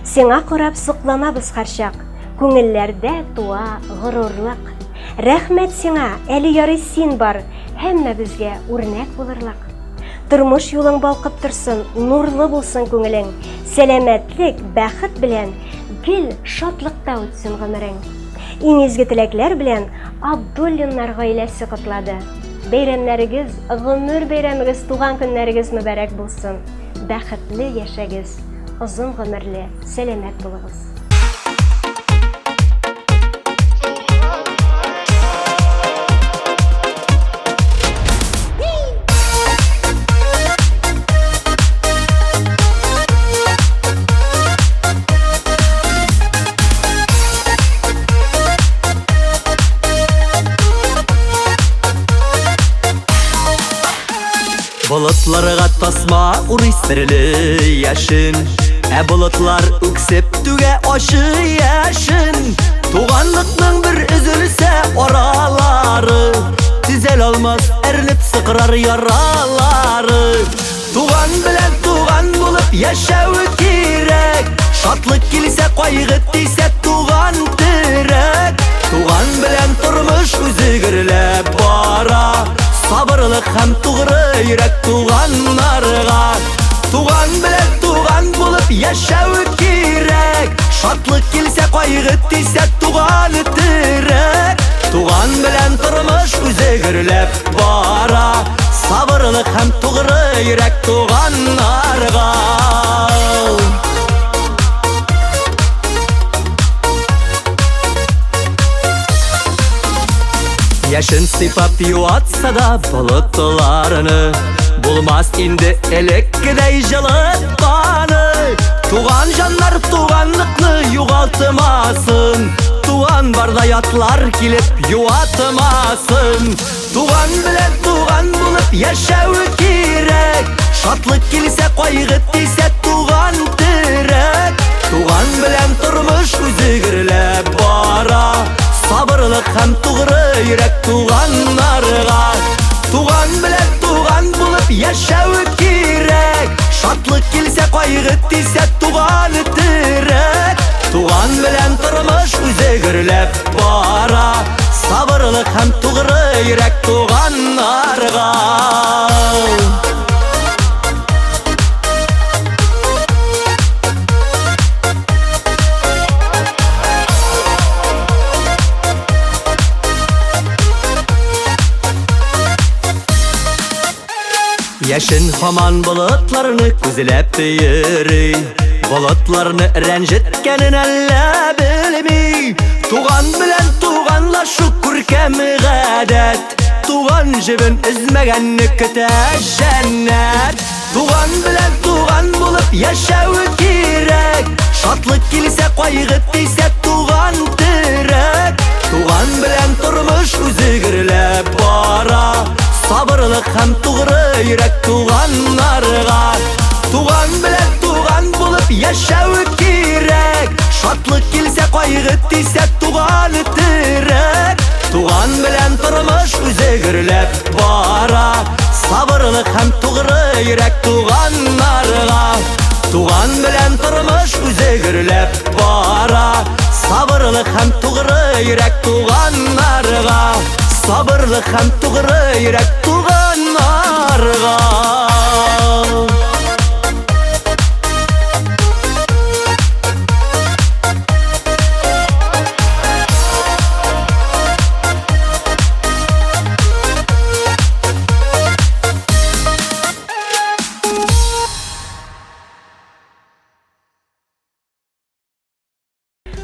Speaker 1: Сиңа карап сокланабыз һәрчак, күңелләрдә туа горурлык. Рәхмәт сиңа, әле ярый син бар, һәммәбезгә үрнәк булырлык. Тормыш юлың балкып торсын, нурлы булсын күңелең. Сәламәтлек, бәхет белән гел шатлыкта үтсен гомерең. Иң изге теләкләр белән Абдуллиннар гаиләсе котлады. Бәйрәмнәрегез, гомер бәйрәмегез, туган көннәрегез мөбарәк булсын. Бәхетле яшәгез, озын гомерле, сәламәт булыгыз.
Speaker 11: Болытларга тасма урый серле яшен, Ә болытлар үксеп түгә ачы яшен. Туганлыкның бер өзелсә аралары, Төзәл алмас әрнеп сыкрар яралары. Туган белән туган булып яшәү кирәк, Шатлык килсә, кайгы тисә, туган терәк. Туган белән тормыш үзе гөрләп бара, Сабырлык һәм тугры йөрәк туганнарга. Туган белән туган булып яшәү кирәк, Шатлык килсә, кайгы тисә, туган терәк. Туган белән тормыш үзе гөрләп бара, Сабырлык һәм тугры йөрәк туганнарга. Яшен сыйпап юатса да болытларны, Булмас инде элеккедәй җылытканы. Туган җаннар туганлыкны югалтмасын, Туган барда ятлар килеп юатмасын. Туган белән туган булып яшәү кирәк, Шатлык килсә, кайгы тисә, туган терәк. Туган белән тормыш үзе гөрләп бара, Сабырлык һәм тугры йөрәк туганнарга. Туган белән туган булып яшәү кирәк, Шатлык килсә, кайгы тисә, туган терәк. Туган белән тормыш үзе гөрләп бара, Сабырлык һәм тугры йөрәк туганнарга. Яшен һаман болытларны күзләп йөри. Болытларны рәнҗеткәнен әллә белми. Туган белән туганлашу күркәм гадәт. Туган җебен өзмәгәнне көтә җәннәт. Туган белән туган булып яшәү кирәк. Шатлык килсә, кайгы тисә, туган терәк. Туган белән тормыш үзе гөрләп бара. Сабырлык һәм тугры йөрәк туганнарга. Туган белән туган булып яшәү кирәк. Шатлык килсә, кайгы тисә, туган терәк. Туган белән тормыш үзе гөрләп бара. Сабырлык һәм тугры йөрәк туганнарга. Туган белән тормыш үзе гөрләп бара. Сабырлык һәм тугры йөрәк туганнарга. Сабырлык һәм тугры йөрәк туганнарга.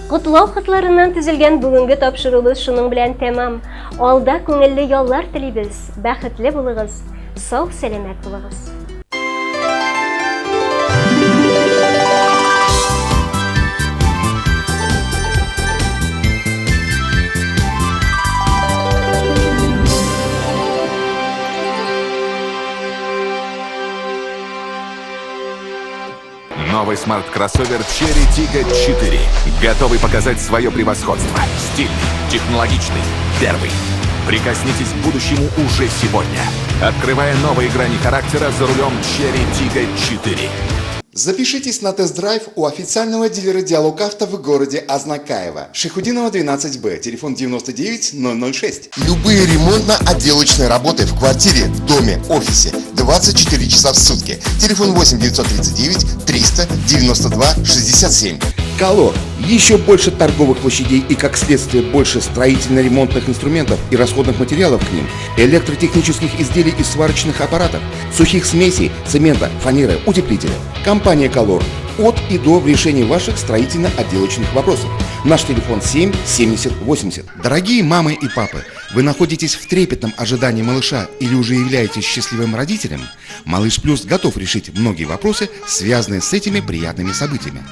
Speaker 1: Котлау хатларыннан төзелгән бүгенге тапшыруыбыз шуның белән тәмам. Алда күңелле яллар телибез. Бәхетле булыгыз, сау сәламәт булыгыз.
Speaker 12: Новый смарт-кроссовер Chery Tiggo 4. Готовый показать свое превосходство. Стильный, технологичный, первый. Прикоснитесь к будущему уже сегодня. Открывая новые грани характера за рулем Chery Tiggo 4.
Speaker 13: Запишитесь на тест-драйв у официального дилера «Диалог Авто» в городе Азнакаево. Шайхутдинова, 12Б, телефон 99 006.
Speaker 14: Любые ремонтно-отделочные работы в квартире, в доме, офисе 24 часа в сутки. Телефон 8 939 392 67.
Speaker 13: Колор. Еще больше торговых площадей и, как следствие, больше строительно-ремонтных инструментов и расходных материалов к ним, электротехнических изделий и сварочных аппаратов, сухих смесей, цемента, фанеры, утеплителя. Компания «Колор» от и до в решении ваших строительно-отделочных вопросов. Наш телефон 7 70 80. Дорогие мамы и папы, вы находитесь в трепетном ожидании малыша или уже являетесь счастливым родителем? Малыш Плюс готов решить многие вопросы, связанные с этими приятными событиями.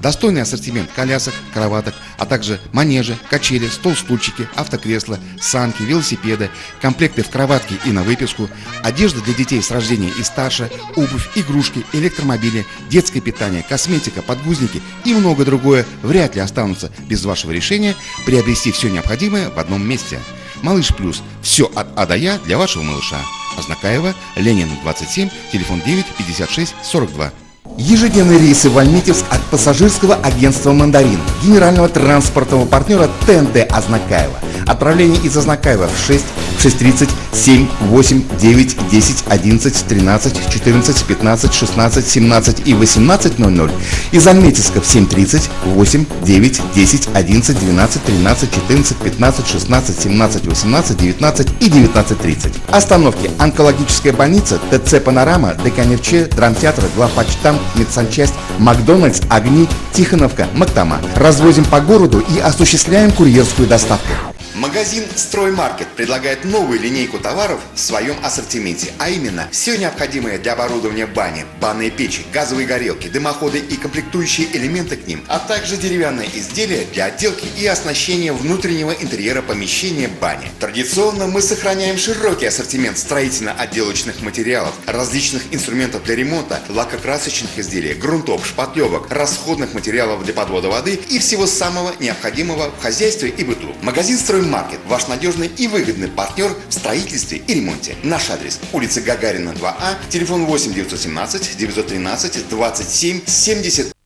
Speaker 13: Достойный ассортимент колясок, кроваток, а также манежи, качели, стол-стульчики, автокресла, санки, велосипеды, комплекты в кроватке и на выписку, одежда для детей с рождения и старше, обувь, игрушки, электромобили, детское питание, косметика, подгузники и многое другое вряд ли останутся без вашего решения приобрести все необходимое в одном месте. Малыш Плюс. Все от А до Я для вашего малыша. Азнакаево, Ленин, 27, телефон 9 56 42. Ежедневные рейсы в Альметьевск от пассажирского агентства «Мандарин», генерального транспортного партнера ТНТ Азнакаево. Отправление из Азнакаева в 6, 6:30, 7, 8, 9, 10, 11, 13, 14, 15, 16, 17 и 18:00. Из Альметьевска в 7:30, 8, 9, 10, 11, 12, 13, 14, 15, 16, 17, 18, 19 и 19:30. Остановки: Онкологическая больница, ТЦ «Панорама», ДК «Нефче», Драмтеатр, Главпочтамт, Медсанчасть, Макдональдс, Огни, Тихоновка, Мактама. Развозим по городу и осуществляем курьерскую доставку.
Speaker 14: Магазин «Строймаркет» предлагает новую линейку товаров в своем ассортименте, а именно все необходимое для оборудования бани, банные печи, газовые горелки, дымоходы и комплектующие элементы к ним, а также деревянные изделия для отделки и оснащения внутреннего интерьера помещения бани. Традиционно мы сохраняем широкий ассортимент строительно-отделочных материалов, различных инструментов для ремонта, лакокрасочных изделий, грунтов, шпатлевок, расходных материалов для подвода воды и всего самого необходимого в хозяйстве и быту. Магазин «Строймаркет» – ваш надежный и выгодный партнер в строительстве и ремонте. Наш адрес: улица Гагарина, 2А, телефон 8 917 913 27 70.